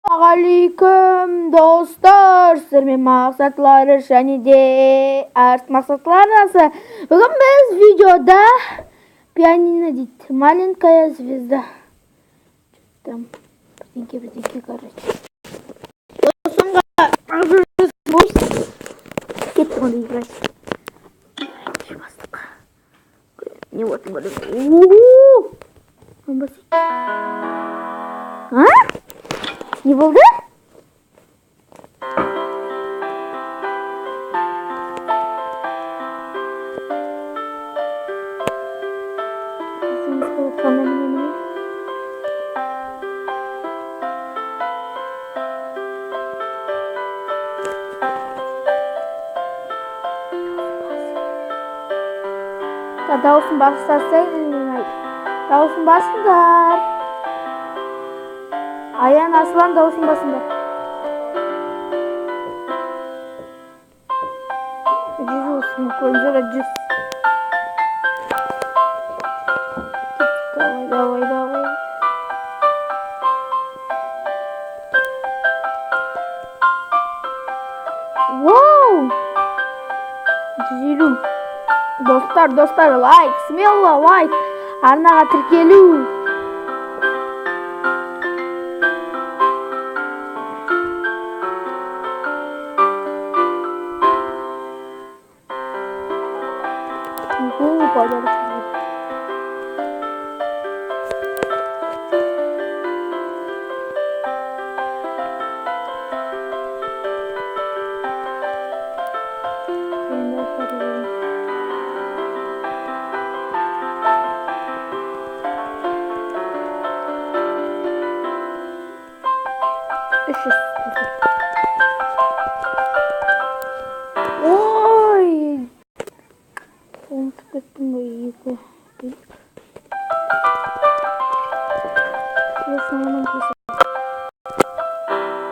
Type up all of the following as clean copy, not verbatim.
Ассалаумағалейкум, достар! Сіздермен Мақсат Ларыш және де Арт Мақсат Ларасы. Бүгін біз видеода пианино дейді. Маленькая звезда. Там бірдеңке, бірдеңке, короче. Осынға кеттік онда играть. Бастық. Не болатын көреміз. А? Не болды? Дауысын бастасай, дауысын басыңдар. Аян, Аслан, дауысын басыңдар. 100 болсын, көріңіздер, 100. Давай, давай, давай. Вау! 150. Достар, достар, лайк, смело лайк. Арнаға тіркелу. Подарок. Ой, ұмытып кеттім ғой, екі.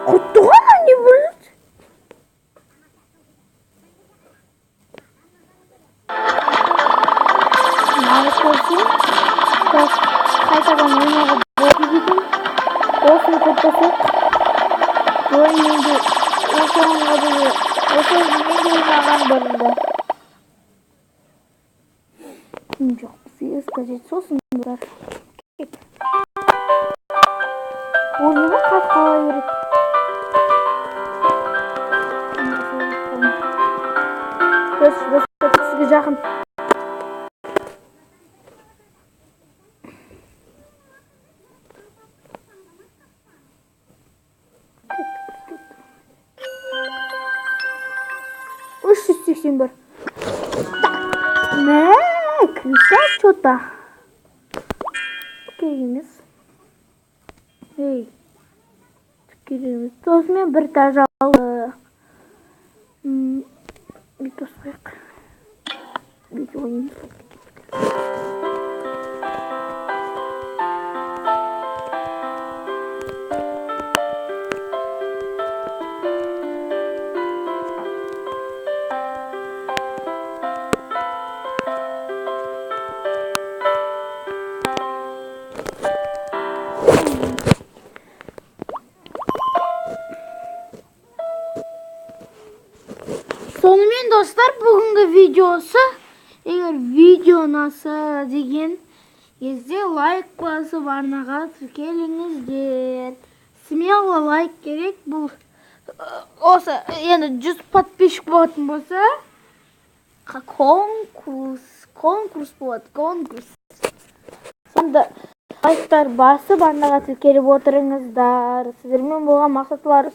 Құтты ғана не болды? Нарық болсын. Қайтадан ойнауға болады екен. Осыны көп болсақ. Ой, менде осы ойынға деген, осы ойынды мен де ойнаған бұрында. Жоқ, бізге сказать сосын бұлар. Ол неме қатып қала береді? Достар, сізге жақын. Үш жүз сексен бір. Мә, крыса что-то. Керек емес. Ей, керек емес. Сонымен бір этаж алды. Бүйтіп қояйық. Бүйтіп ойнаймыз. Сонымен, достар, бүгінгі видеосы, егер видео ұнаса деген кезде лайк басып, арнаға тіркеліңіздер. Смело лайк керек. Бұл осы енді 100 подписчик болатын болса, конкурс болады, конкурс. Сонда лайктар басып, арнаға тіркеліп отырыңыздар. Сіздермен болған Мақсат Ларыс.